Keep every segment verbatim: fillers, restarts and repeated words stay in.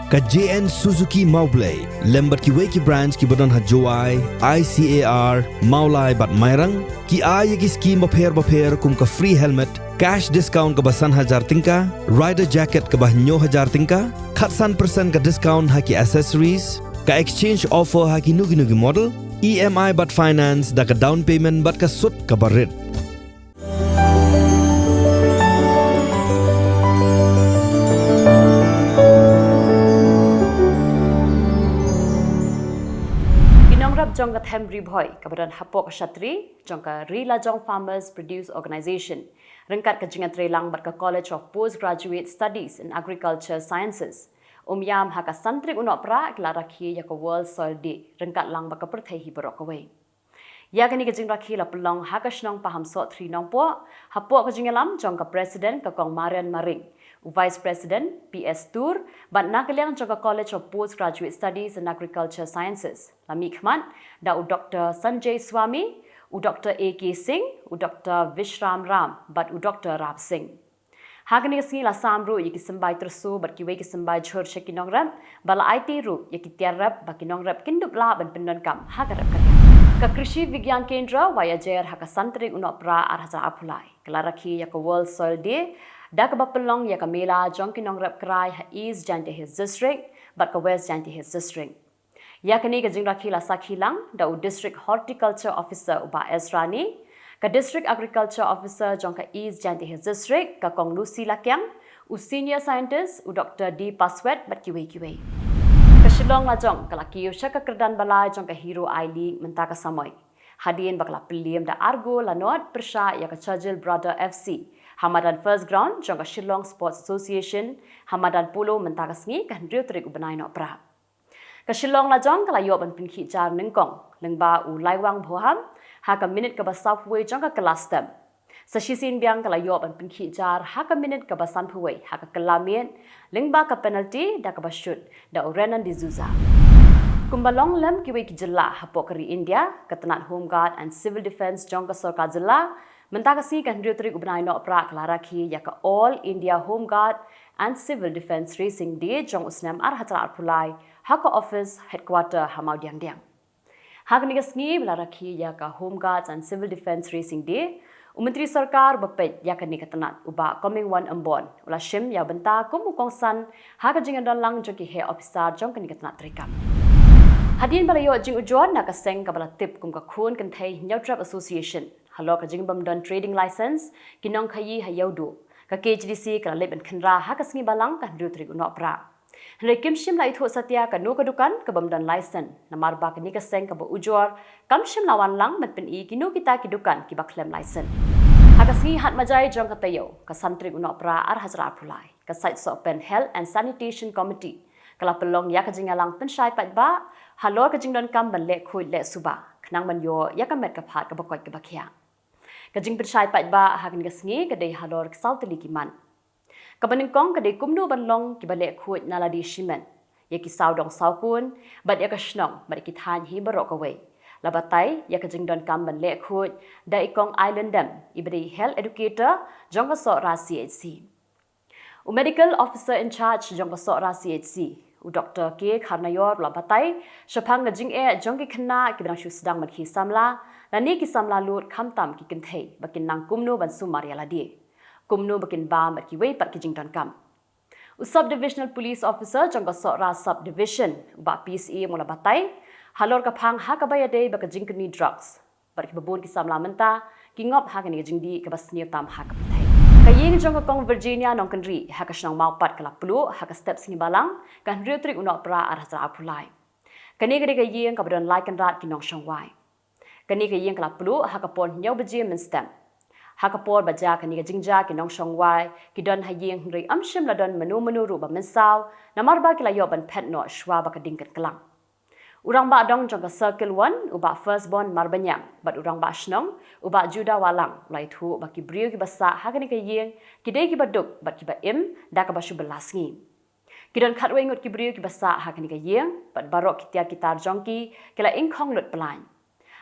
Ka J N Suzuki Mawblei lem bad kiwei ki branch kiba don ha Jowai, I C A R, Mawlai bad Mairang ki ai ïa ki skim bapher bapher kum ka free helmet, cash discount kaba san hajar tyngka, rider jacket kaba hynñiew hajar tyngka, khatsan percent ka discount ha ki accessories, ka exchange offer ha kino kino ki model, E M I bad finance da ka down payment bad ka sut kaba rit. Ki nongrep jong ka them Ri Bhoi kaba don hapoh ka shatri jong ka Ri Lajong Farmers Produce Organization ryngkat ka jingïatreilang bad ka College of Postgraduate Studies in Agriculture Sciences, Umiam, ha ka san tarik u Nohprah ki la rakhe ïa ka World Soil Day ryngkat lang bad ka pyrthei hi baroh kawei. Ïa kane ka jingrakhe la pynlong ha ka shnong Pahamsohthri Nongpoh hapoh ka jingïalam jong ka President ka Kong Marian Maring, u Vice President P S Tur bad na ka liang jong ka College of Postgraduate Studies in Agriculture Sciences, la mihkhmat da u Doctor Sanjay Swami, u Doctor A K Singh, u Doctor Vishram Ram bad u Doctor Rap Singh. Ha kane ka sngi la sam ruh ïa ki symbai tyrso bad kiwei ki symbai jhur sha ki nongrep, ba la aiti ruh ïa ki tiar rep ba ki nongrep kin dup lah ban pyndonkam ha ka rep ka riang. Ka Krishi Vigyan Kendra, Y A J R, ha ka san tarik u Nohprah ar hajar arphew lai ka la rakhe ïa ka World Soil Day da kaba pynlong ïa ka mela jong ki nongrep krai ha East Jaintia Hills District bad ka West Jaintia Hills District. Ïa kane ka jingrakhe la sakhi lang da u District Horticulture Officer u Bah S Rani, ka District Agriculture Officer jong ka East Jaintia Hills District ka Kong Lucy Lakiang, u Senior Scientist u Doctor D Paswet bad kiwei kiwei. Ka Shillong Lajong ka la kiew sha ka kyrdan ba lai jong ka Hero I-League mynta ka samoi, hadien ba ka la pynliem da ar gol la nod pyrshah ïa ka Churchill Brother F C ha madan First Ground jong ka Shillong Sports Association ha madan Polo mynta ka sngi ka hynriew tarik u bnai Nohprah. Ka Shillong Lajong ka la ïoh ban pynkhih jar nyngkong lyngba u Laiwang Boham ha ka minit kaba sawphew wei jong ka kylla step. Sa shisien biang ka la ïoh ban pynkhih jar ha ka minit kaba sanphew wei ha ka kylla miet lyngba ka penalty da kaba shut da u Renan D'Souza. Kumba long lem kiwei ki jylla hapoh ka ri India, ka tnat Home Guard and Civil Defence jong ka sorkar jylla mynta ka sngi ka hynriew tarik u bnai Nohprah ka la rakhe ïa ka All India Home Guard and Civil Defence Raising Day jong u snem ar hajar arphew lai ha ka office headquarter ha Mawdiangdiang. Ha kane ka sngi ba la rakhe ïa ka Home Guards and Civil Defence Raising Day, u Myntri Sorkar ba peit ïa kane ka tnat u Bah Comingone Ymbon u la shim ïa u bynta kum u kongsan ha ka jingdon lang jong ki heh ophisar jong kane ka tnat treikam. Hadien ba la ïoh jingujor na ka seng kaba la tip kum ka Khun Kynthei Hynñiewtrep Association halor ka jingbym don trading license ki nongkhaïi ha Ïewduh, ka K H A D C ka la leit ban khynra ha ka sngi Balang ka hynriew tarik u Nohprah. Hynrei kim shym la ithuh satia kano ka dukan kabym don license, namar ba kane ka seng kaba ujor kam shym la wan lang ban pyni kino kita ki dukan kiba khlem license. Ha ka sngi Hat Majai jong ka taïew, ka san tarik u Nohprah ar hajar arphew lai, ka Sait Sohpen Health and Sanitation Committee ka la pynlong ïa ka jingïalang pynshai paidbah halor ka jingdonkam ban leh khuid leh suba khnang ban ïoh ïa ka met ka phad kaba koit kaba khiah. Ka jingpynshai paidbah ha kane ka sngi ka dei halor ki saw tylli ki mat. Kaba nyngkong ka dei kumno ban long kiba leh khuid na lade shimet ïa ki sawdong sawkun bad ïa ka shnong bad ïa ki thaiñ hi baroh kawei. La batai ïa ka jingdonkam ban leh khuid da i Kong Island Dem, iba dei health educator jong ka Sohra C H C. U Medical Officer in Charge jong ka Sohra C H C, u Doctor K Kharnaior, u la batai shaphang ka jingeh jong ki khynnah kiba dang shu sdang ban khie samla lane ki samla lud khamtam ki kynthei ba kin nang kumno ban sumar ïa lade, kumno ba kin bam bad kiwei pat ki jingdonkam. U Sub Divisional Police Officer jong ka Sohra Sub Division, u Bah P C M, u la batai halor ka phang ha kaba ïadei bad ka jingkynni drugs bad kiba bun ki samla mynta ki ngop ha kane ka jingdih kaba sniew tam ha ka pyrthei. Ka ïing jong ka Kong Virginia Nongkynrih ha ka shnong Mawpat ka la pluh ha ka step sngi Balang ka hynriew tarik u Nohprah ar hajar arphew lai. Kane ka dei ka ïing kaba don lai kynrad ki nongshong wai. Kane ka ïing ka la pluh ha ka por hynñiew baje mynstep. Ha ka por ba jia kane ka jingjia ki nongshong wai ki don ha ïing hynrei ym shym la don mano mano ruh ba mynsaw, namar ba ki la ïoh ban phet noh shuwa ba ka ding kan klang. U Rangbah Dong jong ka Circle One, u Bah Firstborn Marbaniang, bad u Rangbah Shnong, u Bah Judah Wahlang, u la ïathuh ba ki briew kiba sah ha kane ka ïing ki dei kiba duk bad kiba im da kaba shu bylla sngi. Ki don khatwei ngut ki briew kiba sah ha kane ka ïing bad baroh ki tiar ki tar jong ki ki la ingkhong lut pyllait.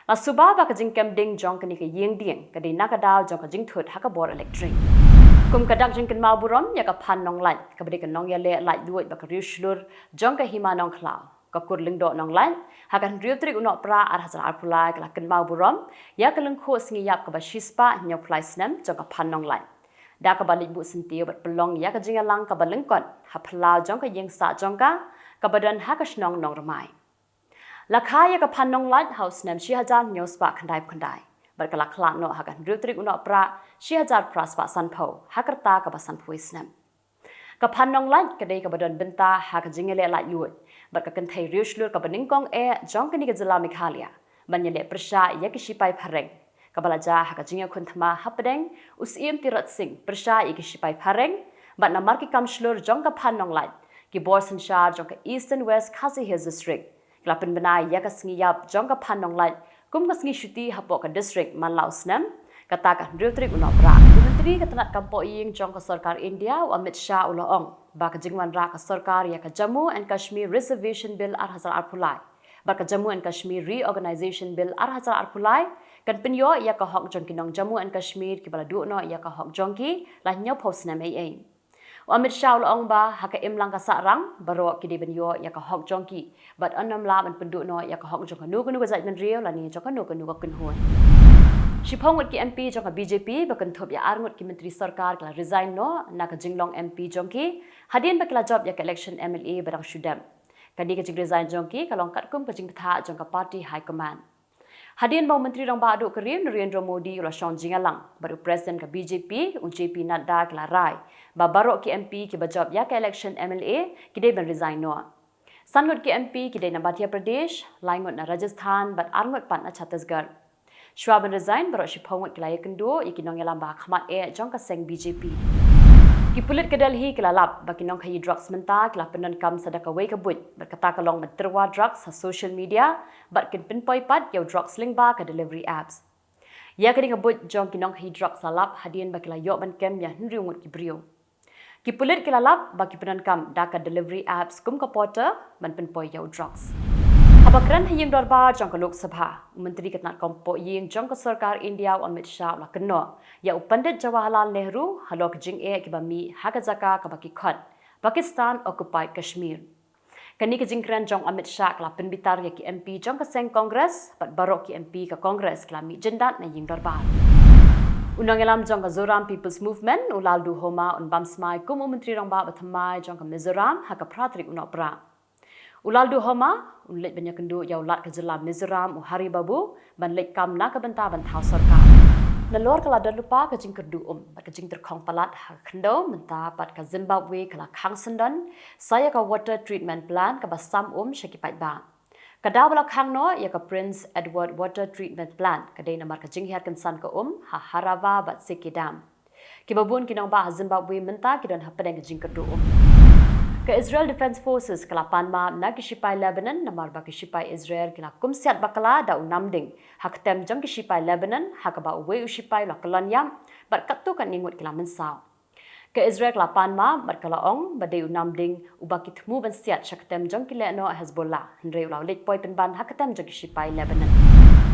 La suba ba ka jingkem ding jong kane ka ïing dieng ka dei na ka daw jong ka jingthut ha ka bor elektrik. Kum ka dak jingkynmaw burom ïa ka Phan Nonglait, kaba dei ka nongïaleh laitluid bad ka riewshlur jong ka Hima Nongkhlaw, ka Kur Lyngdoh Nonglait, ha ka hynriew tarik u Nohprah ar hajar arphew lai ka la kynmaw burom ïa ka lyngkhuh sngi ïap kaba shispah hynñiewphew lai snem jong ka Phan Nonglait, da kaba leit buh syntiew bad pynlong ïa ka jingïalang kaba lyngkot ha phyllaw jong ka ïing sah jong ka, kaba don ha ka shnong Nongrmai. La kha ïa ka Phan Nonglait ha u snem shi hajar hynñiewspah khyndaiphew khyndai, bad ka la khlad noh ha ka hynriew tarik u Nohprah shi hajar phraspah sanphew, ha ka rta kaba sanphew wei snem. Ka Phan Nonglait ka dei kaba don bynta ha ka jingïaleh laitluid bad ka kynthei riewshlur kaba nyngkong eh jong kane ka jylla Meghalaya ban ïaleh pyrshah ïa ki shipai phareng, kaba la jia ha ka jingïakhun thma hapdeng u Syiem Tirot Sing pyrshah ïa ki shipai phareng, bad namar ki kam shlur jong ka Phan Nonglait, ki bor synshar jong ka Eastern West Khasi Hills District ki la pynbna ïa ka sngi ïap jong ka Phan Nonglait kum ka sngi shuti hapoh ka district man la u snem, kata ka hynriew tarik u Nohprah. U Myntri ka tnat kam pohïing jong ka sorkar India, u Amit Shah, u la ong ba ka jingwanrah ka sorkar ïa ka Jammu and Kashmir Reservation Bill ar hajar arphew lai bad ka Jammu and Kashmir Reorganization Bill ar hajar arphew lai kan pynïoh ïa ka hok jong ki nong Jammu and Kashmir kiba la duh noh ïa ka hok jong ki la hynñiewphew snem eiei. U Amit Shah u la ong ba ha ka imlang ka sahrang, baroh ki dei ban ïoh ïa ka hok jong ki bad ym lah ban pynduh noh ïa ka hok jong kano kano ka jaitbynriew lane jong kano kano ka kynhun. Shiphew ngut ki M P jong ka B J P ba kynthup ïa ar ngut ki myntri sorkar ki la resign noh na ka jinglong M P jong ki hadien ba ki la jop ïa ka election M L A ba dang shu dep. Kane ka jingresign jong ki ka long katkum ka jingbthah jong ka party high command. Hadien ba u Myntri Rangbah Duh ka ri u Narendra Modi u la shong jingïalang bad u President ka B J P u J P Nadda, ki la rai ba baroh ki M P kiba jop ïa ka election M L A ki dei ban resign noh. San ngut ki M P ki dei na Madhya Pradesh, lai ngut na Rajasthan bad ar ngut pat na Chhattisgarh. Shuwa ban resign, baroh shiphew ngut ki la ïakynduh ïa ki nongïalam ba ha khmat eh jong ka seng B J P. Ki pulit ka Delhi ki la lap ba ki nongkhaïi drugs mynta ki la pyndonkam sa da kawei ka buit bad kata ka long ban tyrwa drugs ha social media bad kin pynpoi pat ïa u drugs lyngba ka delivery apps. Ïa kane ka buit jong ki nongkhaïi drugs la lap hadien ba ki la ïoh ban kem ïa hynriew ngut ki briew. Ki pulit ki la lap ba ki pyndonkam da ka delivery apps kum ka porter ban pynpoi ïa u drugs. Haba kren ha ïing dorbar jong ka Lok Sabha, u Myntri ka tnat kam pohïing jong ka sorkar India u Amit Shah u la kynnoh ïa u Pandit Jawaharlal Nehru halor ka jingeh kiba mih ha ka jaka kaba ki khot Pakistan Occupied Kashmir. Kane ka jingkren jong Amit Shah ka la pynbitar ïa ki M P jong ka seng Congress bad baroh ki M P ka Congress ki la mih jyndat na ïing dorbar. U nongïalam jong ka Zoram People's Movement u Lalduhoma un bam smai kum u Myntri Rangbah ba thymmai jong ka Mizoram ha ka phra tarik u Nohprah. U Lalduhoma un leit ban ïakynduh ïa u Lat ka jylla Mizoram u Hari Babu ban leit kam na ka bynta ban thaw sorkar. Nalor ka la don lypa ka jingkyrduh um bad ka jingtyrkhong palat ha ka khyndew, mynta pat ka Zimbabwe ka la khang syndon sa ïa ka water treatment plant kaba sam um sha ki paidbah. Ka daw ba la khang noh ïa ka Prince Edward Water Treatment Plant ka dei namar ka jinghiar kynsan ka um ha Harawa bad Seke Dam. Kiba bun ki nongbah ha Zimbabwe mynta ki don hapdeng ka jingkyrduh um. Ka Israel Defense Forces ka la pan map na ki shipai Lebanon namar ba ki shipai Israel ki la kumsiat bakla da u namding ha ktem jong ki shipai Lebanon, ha kaba uwei u shipai u la kyllon ïap bad katto katne ngut ki la mynsaw. Ka Israel ka la pan map bad ka la ong ba dei u namding uba ki thmu ban siat sha ktem jong ki lehnoh Hezbollah, hynrei u la leit poi pynban ha ktem jong ki shipai Lebanon.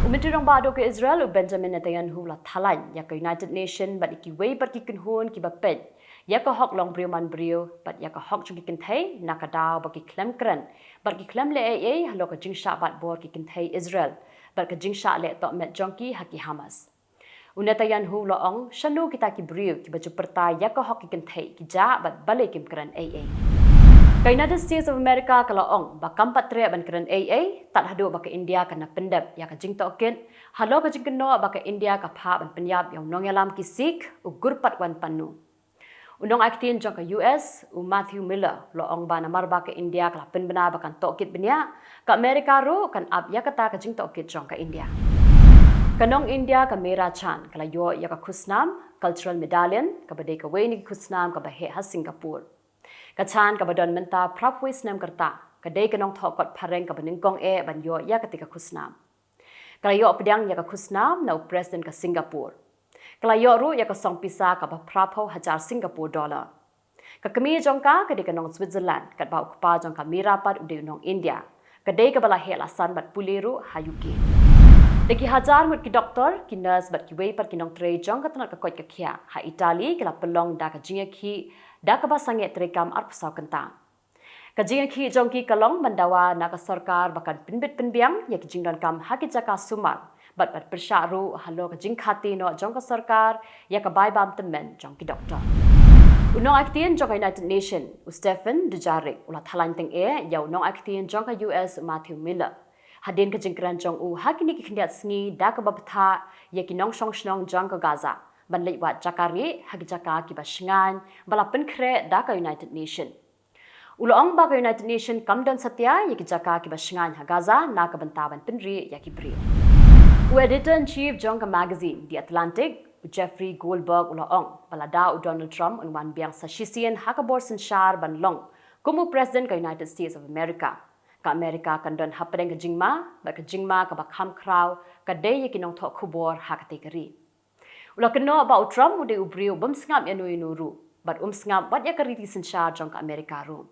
U Myntri Rangbah Duh ka Israel u Benjamin Netanyahu u la thaw laiñ ïa ka United Nation bad ïa kiwei pat ki kynhun kiba peit ïa ka hok long briew man briew bad ïa ka hok jong ki kynthei na ka daw ba ki khlem kren bad ki khlem leh ei ei halor ka jingshah bat bor ki kynthei Israel bad ka jingshah leh tohmet jong ki ha ki Hamas. U Netanyahu u la ong, shano kita ki briew kiba ju pyrta ïa ka hok ki kynthei ki jah bad balei kim kren ei ei. Ka United States of America ka la ong ba kam pat treh ban kren ei ei tad haduh ba ka India kan pyndep ïa ka jingtohkit halor ka jingkynnoh ba ka India ka phah ban pynïap ïa u nongïalam ki Sikh u Gurpatwant Pannu. U nongaitiew jong ka U S u Matthew Miller u la ong ba namar ba ka India ka la pynbna ba kan tohkit bniah, ka America ruh kan ap ïa kata ka jingtohkit jong ka India. Ka nong India ka Meera Chand ka la ïoh ïa ka khusnam, cultural medallion, kaba dei kawei na ki khusnam kaba heh ha Singapore. Ka Chand kaba don mynta phraphew snem ka rta ka dei ka nongthoh kot phareng kaba nyngkong eh ban ïoh ïa kata ka khusnam. Ka la ïoh pdiang ïa ka khusnam na u President ka Singapore. Ka la ïoh ruh ïa ka song pisa kaba phraphew hajar Singapore dollar. Ka kmie jong ka ka dei ka nong Switzerland, katba u kpa jong ka Meera pat u dei u nong India. Ka dei kaba la heh la san bad pule ruh ha U K. Da ki hajar ngut ki doktor, ki nurse bad kiwei pat ki nongtrei jong ka tnat ka koit ka khiah ha Italy ki la pynlong da ka jingïakhih da kaba sangeh treikam arphew saw kynta. Ka jingïakhih jong ki ka long ban dawa na ka sorkar ba kan pynbit pynbiang ïa ki jingdonkam ha ki jaka sumar bad ban pyrshah ruh halor ka jingkhati noh jong ka sorkar ïa ka bai bam tymmen jong ki doktor. U nongai ktien jong ka United Nation, u Stephen Dujarric, u la thalang tyngeh ïa u nongai ktien jong ka U S, u Matthew Miller, hadien ka jingkren jong u ha kine ki khyndiat sngi da kaba bthah ïa ki nongshong shnong jong ka Gaza ban leit wad jaka rieh ha ki jaka kiba shngaiñ ba la pynkhreh da ka United Nation. U la ong ba ka United Nation kam don satia ïa ki jaka kiba shngaiñ ha Gaza na ka bynta ban pynrieh ïa ki briew. U editor in chief jong ka magazine The Atlantic, u Jeffrey Goldberg, u la ong ba lada u Donald Trump un wan biang sa shisien ha ka bor synshar ban long kum u president ka United States of America, ka America kan don hapdeng ka jingma bad ka jingma kaba kham khraw ka dei ïa ki nongthoh khubor ha katei ka ri. U la kynnoh ba u Trump u dei u briew bym sngap ïano ïano ruh bad um sngap wat ïa ka riti synshar jong ka America ruh.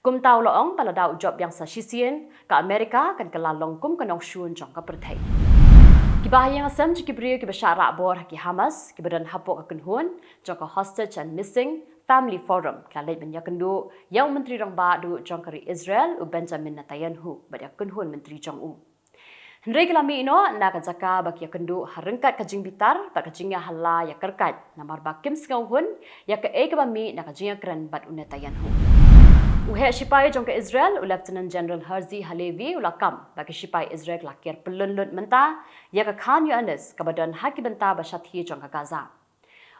Kumta u la ong ba lada u jop biang sa shisien, ka America kan kylla long kum ka nongshun jong ka pyrthei. Kiba ha ïing ha sem jong ki briew kiba shah rah bor ha ki Hamas kiba don hapoh ka kynhun jong ka Hostage and Missing Family Forum ki la leit ban ïakynduh ïa u Myntri Rangbah Duh jong ka ri Israel, u Benjamin Netanyahu, bad ïa ka kynhun myntri jong u. Hynrei ki la mih noh na ka jaka ba ki ïakynduh ha ryngkat ka jingbitar bad ka jingïahala ïakyrkait, namar ba kim sngewhun ïa kaei kaba mih na ka jingïakren bad u Netanyahu. U heh shipai jong ka Israel, u Lieutenant General Herzi Halevi, u la kam ba ki shipai Israel ki la ker pyllun lut mynta ïa ka Khan Younis kaba don ha ki bynta ba shathie jong ka Gaza.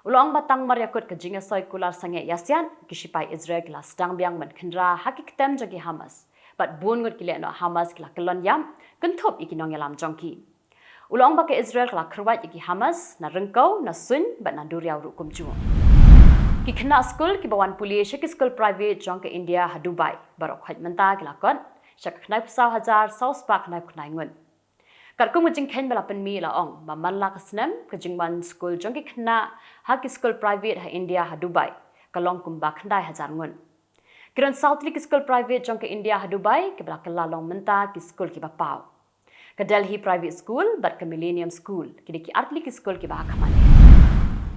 U la ong ba tang mar ïakut ka jingïasoi kular sangeh ïasiat, ki shipai Israel ki la sdang biang ban khynra ha ki ktem jong ki Hamas bad bun ngut ki lehnoh Hamas ki la kyllon ïap kynthup ïa ki nongïalam jong ki. U la ong ba ka Israel ka la kyrwat ïa ki Hamas na ryngkew, na suiñ bad na duriaw ruh kumjuh. Ki khynnah skul kiba wan pule sha ki skul private jong ka India ha Dubai baroh khoit mynta ki la kot sha ka khyndai phew saw hajar saw spah khyndai phew khyndai ngut. Katkum ka jingkheiñ ba la pynmih la ong ba man la ka snem, ka jingwan skul jong ki khynnah ha ki skul private ha India ha Dubai ka long kumba khyndai hajar ngut. Ki don saw tylli ki skul private jong ka India ha Dubai kiba la kylla long mynta ki skul kiba paw. Ka Delhi Private School bad ka Millennium School ki dei ki ar tylli ki skul kiba ha khmat.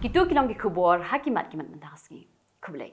Kito ki long ki khubor ha ki mat ki mat mynta ka sngi. Khublei.